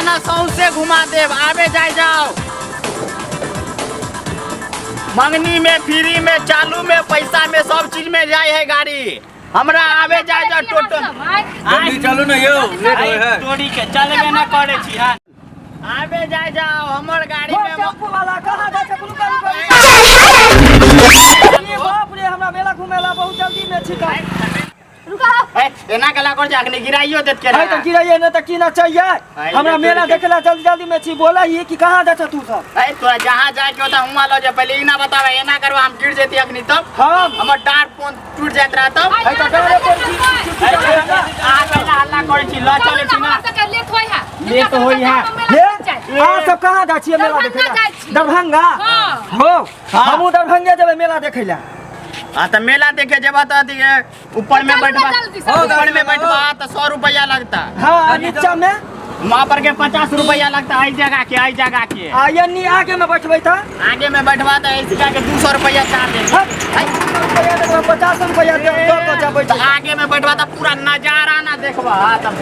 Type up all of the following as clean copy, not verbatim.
ना सौंसे घुमा देब आबे जाय जाओ मंगनी में फ्री में चालू में पैसा में सब चीज में जाय है गाड़ी हमरा आबे जाय जाओ टोटो जल्दी चलू ने यौ लेट होय है तोरी के चलबे ना करे छी हां आबे जाय जाओ हमर गाड़ी में टेम्पू वाला कहाँ जाइ छै कोनो गाड़ी बाप रे हमरा मेला घुमेला बहुत जल्दी में छी का रुका ए, एना कला कर अखनी गिराइयो देत के है त गिराइए न त की ना चाहिए आई हमरा ये मेला तोरी के- देखेला जल्दी जल्दी में छी बोला ही कि कहाँ जाइ छै तू सब ए तोरा जहाँ जाए के होता हुआं ल जा पहले ई ना बतावे एना करवा हम गिर जेती अखनी तब हम हमर डार फोन टूट जात रहा तब है त डरे पर छी ए, अहाँ पहले हल्ला करै छी ल चलै छी ना लेट होय है लेट होय है। हे अहाँ सब कहाँ जाइ छियै मेला दरभंगा देखेला जाइ छी। दरभंगा हाँ। हो हमहूँ दरभंगे जेबै मेला देखै ला हाँ त मेला देखे जेबा त अथी के ऊपर में चलू ना बैठबा जल्दी, सब ऊपर में बैठबा त 100 रुपया लगता हाँ नीचा में वहाँ पर के 50 रुपया लगता है जगह के आई जगह के आ यन्नी आगे में बैठबै त आगे में बैठबा त ऐसी के 200 रुपया चार्ज है रुपया देबै 50 रुपया दऽ कऽ जेबै त आगे में बैठबा त पूरा नजारा ना देखबा त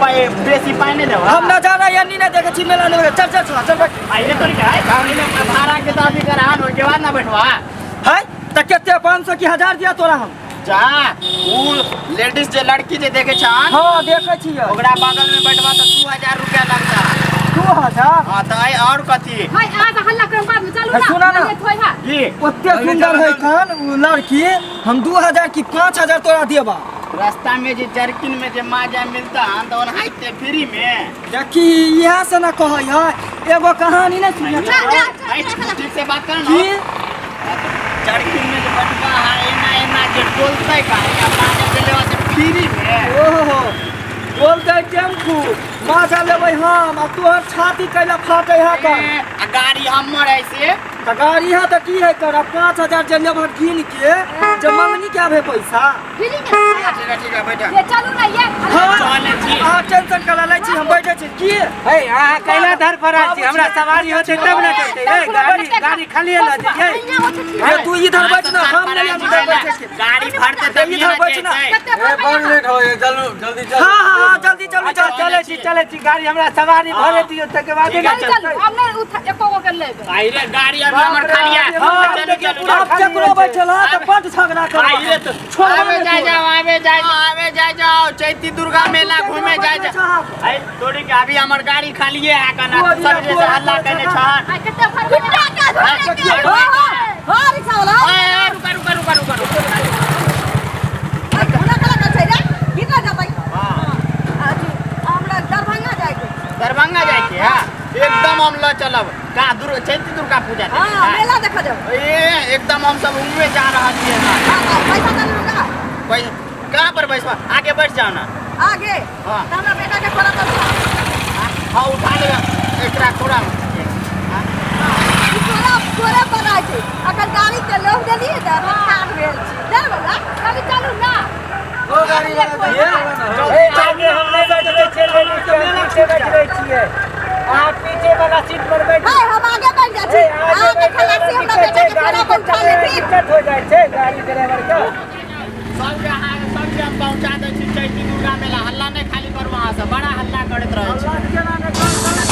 बेसी पाई नहीं देबा हम नजारा यन्नी नहि देखै छी मेला नहि चल चल चल चल बैठ आइए तो क्या है गाड़ी में भाड़ा के तो अभी करान ओके बाद ना बैठवा है त कते 500 की 1000 दिया तोरा हम जा उ लेडीज जे लड़की जे देखे छान हाँ देखै छियै ओकरा बगल में बैठवा तो 2000 रुपया लगता 2000 हाँ तो आई और कथी हाय अहाँ से हल्ला करम बाद में चलू है, ना सुना ना। लेट होय है की ओते सुंदर है कान उ लड़की हम 2000 की 5000 तोरा देबा रास्ता में जे जर्किन में जे माजा मिलता हन तो ओनाहिते फ्री में देखी इएह से ना कहै है एगो कहानी नहीं सुनने जा, जा, जा, आई, ठीक से बात कर ना की जर्किन में जे बैठवा है एना एना जे बोलते का या माजा जे लेवा से फ्री में ओहो बोलते टेम्पू माजा लेबै हम आ तोहर छाती कैला फाटे है कर ए, आ गाड़ी हमर है से त गाड़ी है त की है कर 5000 जे लेबह गिन के जे मंगनी के आबे पैसा फ्री में ठीक है ठीक है बैठा ये चलू ना ये हाँ चलै छी। अहाँ टेंशन करा लै छी हम बैठे छी की हे अहाँ कैला धर फरार छी हमरा सवारी होतै तब ने चलतै हे गाड़ी गाड़ी खाली लऽ जइयै हे तू इधर बैठ ना हम नहीं हम इधर बैठे छी गाड़ी भरते तब इधर बैठ ना। ए बड़ लेट होय चलू जल्दी चलू हाँ हाँ हाँ जल्दी चलू अच्छा चल चलै छी चलै छी गाड़ी हमरा सवारी भरे दियौ तकर बाद ठीक है, ने चलू हम नहीं उठा एको गो के लेबै आई रे गाड़ी अभी हमर खाली है हाँ, चलू चलू आप केकरो बैठल है त बड झगड़ा कर आई रे तो आवे जाय जाओ आवे जाय जाओ आवे जाय जाओ चैती दुर्गा मेला घूमे जाय जाओ आई तोरी के अभी हमर गाड़ी खाली है कना सब जैसे हल्ला करने छहन आ कते भरबै हाँ रिक्शा वाला ए ए, रुका रुका रुका रुका रुका हमरा कला का छै रे कितना जतै हमरा दरभंगा जाय के दरभंगा जाय के है एकदम हम ल चलब का दुर्गा चैती दुर्गा पूजा देखे, हां हाँ? मेला देखा जाओ ए एकदम हम सब उहे जा रहल छियै ना हां हां पैसा दे लूंगा कहाँ पर बैसबा आगे बैठ जाओ ना आगे हाँ। त हमरा बेटा के कोरा पर हाँ उठा ले एकरा कोरा में। ई कोरा कोरा पर आइ छै अखन गाड़ी के लोह देलियै त हम ठाढ़ भेल छी डर वाला चलू चलू ना ओ गाड़ी वाला जल्दी हे आगे हम नहि बैठबै छियै पीछे बैठबै छियै अहाँ पीछे वाला सीट पर बैठ हाय हम आगे बढ़ जाइ छी हे आगे अहाँ के बैठे खलासी हमरा बेटा के कोरा गाड़ी पर उठा लेथिन दिक्कत हो जाइ छै गाड़ी ड्राइवर के सबके अहाँ सबके हम पहुँचा दै छी चैती दुर्गा मेला हल्ला नहि खाली करू अहाँ सब बड़ा हल्ला करैत रहै छी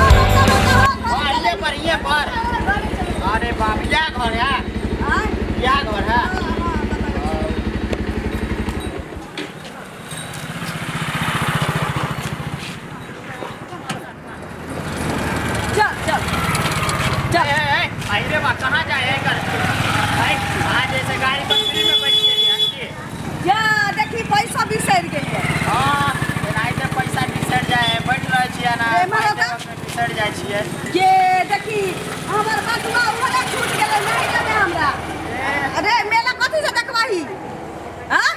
हाँ, ये पर ये पर अरे बाप क्या घर है क्या घर है चल चल ए, ए, ए, आई रे बा कहाँ जाए कर आई कहाँ जैसे गाड़ी पर फ्री में बैठ गेली हन की जा देखी पैसा बिसरि गेलियै हाँ एनाहिते पैसा बिसरि जाइ है बैठ रहै छियै ना ए, मारो तऽ। बिसरि जाइ छियै ये देखी हमर बटुआ उहरे छूट गेलै नहि देबै हमरा अरे मेला कथी से देखबही हाँ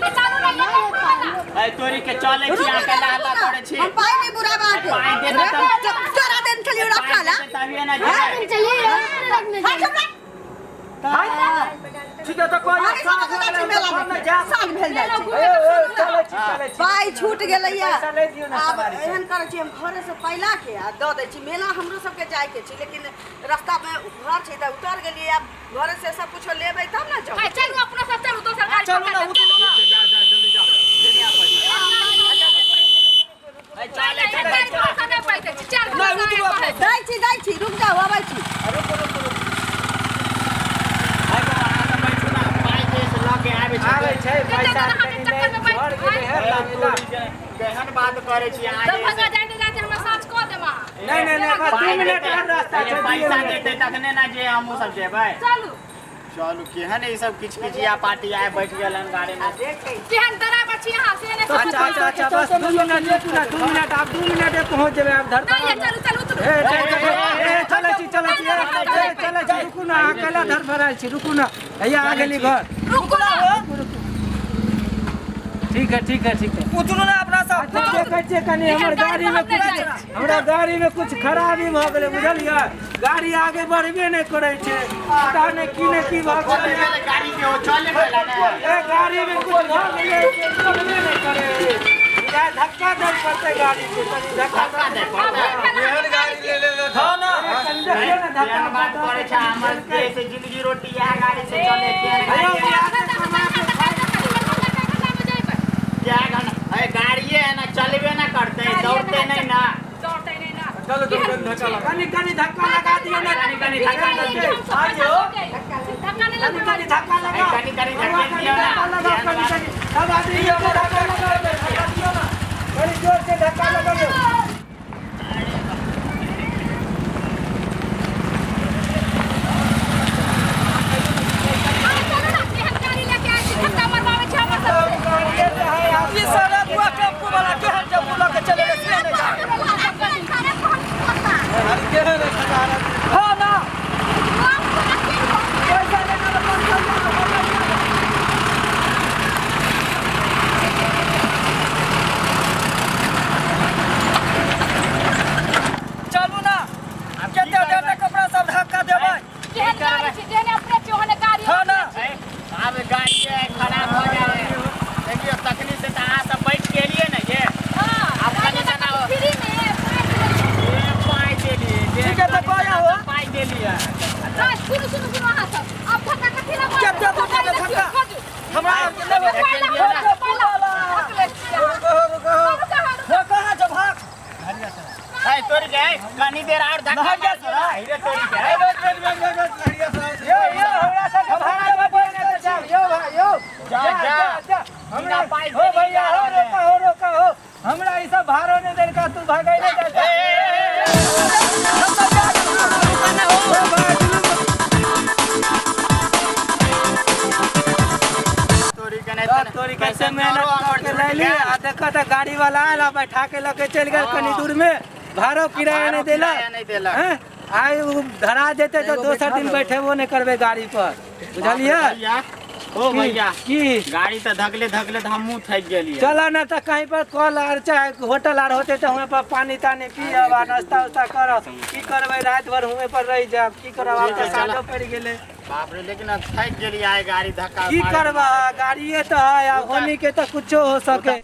ये चलू ना ये ए तोरी के चलै छी रुकू अहाँ ना, कैला रुकू हल्ला ना। करै छी हम पाइ नहि ना जेबै। चलिए हाय चुप रह। ठीक है तो कोई अरे सब जाइ छी मेला देखे साँझ भेल जाइ छै। चलै छी चलै छी। पाइ छूट गेलैया। पैसा ले दियौ ने आब सवारी से। एहन करै छी हम घरे से पैला के आ दऽ दै छी। मेला हमरो सबके जाय के छै लेकिन रास्ता में घर छै तऽ उतर गेलियै। आब घरे से सब कुछो लेबै तब ने जाउ। चलू अपना सब चलू दोसर गाड़ी चलू ना उतरू ना। जा जा जल्दी जाओ। चले नहीं उतरू अपने। दै छी रुक जाउ अबै छी। आबै छै पैसा घर गेलै है लाबेला। केहन बात करै छी अहाँ? दरभंगा जाइते जाइते हमरा साँझ कऽ देब अहाँ। नहीं नहीं नहीं बस 2 मिनट और रास्ता छै। पैसा देतै तखने ना जे हमहूँ सब जेबै। चलू चलू केहन ई सब किच किचिया पार्टी आए बैठ गेलन गाड़ी में। केहन ड्राइवर छी अहाँ से नहि अच्छा अच्छा अच्छा बस 2 मिनट रुकू ना 2 मिनट आब 2 मिनट में पहुंच जेबै आब धरपड़ा। नहीं चलू चलू उतरू। ए चलै छी चलै छी ए चलै छी रुकू ना अहाँ कैला धरफड़ायल छी रुकू ना हैया आ गेली घर। रुकू ना। ठीक है ठीक है ठीक है उतरू ना अपना सब। अच्छा देखै छियै कनी हमर गाड़ी में कुछ हमरा गाड़ी में कुछ खराबी भऽ गेलै बुझलियै। गाड़ी आगे बढ़बे नहि करै छै पता नहि की ने की भऽ गेलै। गाड़ी के ओ चले गेला ने। ए गाड़ी में कुछ भऽ गेलै चलबे नहि करै। धक्का दै पड़तै गाड़ी के कनी धक्का दै पड़तै। एहन गाड़ी ले ले ले हां ना कनी देखियौ ने धक्का केहन बात करै छै हमर देश जिंदगी रोटी इएह गाड़ी से चले। केहन गाड़ी गाड़िए है ना चलबे ना करते दौड़ते नहीं ना। दौड़ते नहीं ना। चलो तो धक्का लगा कनी कनी धक्का लगा दियो ना कनी कनी धक्का लगा आइयो धक्का नहीं कनी कनी धक्का लगा कनी कनी धक्का दियो ना लगा कनी कनी सब आदमी धक्का लगा दियो ना कनी जोर से धक्का लगाओ। चलू ना केहन गाड़ी लेके आयल छी धक्का मरवाबै छै हमर सबसे। ई सारा बुआ टेम्पू वाला केहन टेम्पू लऽ के चले से नहि जाने। अरे केहन है खटारा। हां ना पैसा लेना तो कौन चल चलू ना केते देर तक कपड़ा सब धक्का देबै। केहन गाड़ी छै जेहने अपने छै ओहने गाड़ी। हां ना आब गाड़ी खराब हो जाए देखियो तखनी से त अहाँ सब बैठ के एलियै ने ये। हां आब कनी जना फ्री में पाइ देलियै। ठीक है तो कोया हो पाइ देलियै। हां सुनू सुनू सुनू अहाँ सब अब धक्का कथी लगा केते दूर धक्का हमरा लेबै रुको रुको कहाँ जब भाग ए तोरी के कनी देर और धक्का नहा मार जा हीरे तोरी के बैठ बैठ बैठ बैठ लहरिया साहब यो यो हमरा सब भाड़ा में बोले त जाओ यो भाई यो जा जा जा हमरा हो भैया हो रोका हो रोका हो हमरा ई सब भाड़ो नहीं देलका तू भागै नहीं जा। तोरी के नहीं तोरी कैसे मेहनत करके लैली आ देखा त गाड़ी वाला आयल आ बैठा के लके चलि गेल कनी दूर में भाड़ो किराया नहीं देलक हैं। आइ उ धरा जेतै तो दोसर दिन बैठेबो नहीं करबै गाड़ी पर बुझलियै। ओ भैया की गाड़ी तो धकले धकले तो हमहूँ थक गेलियै। चलो ना तो कहीं पर कल आर चाहे होटल आर होते तो वहाँ पर पानी तानी पियब आ नाश्ता उस्ता करब। की करबै रात भर हुएं पर रहि जायब की करब आब तऽ साँझो पड़ि गेलै। बाप रे लेकिन अब थक गेलियै आइ गाड़ी धक्का की करबा गाड़िए तऽ है आब होनी के तऽ कुछो हो सके।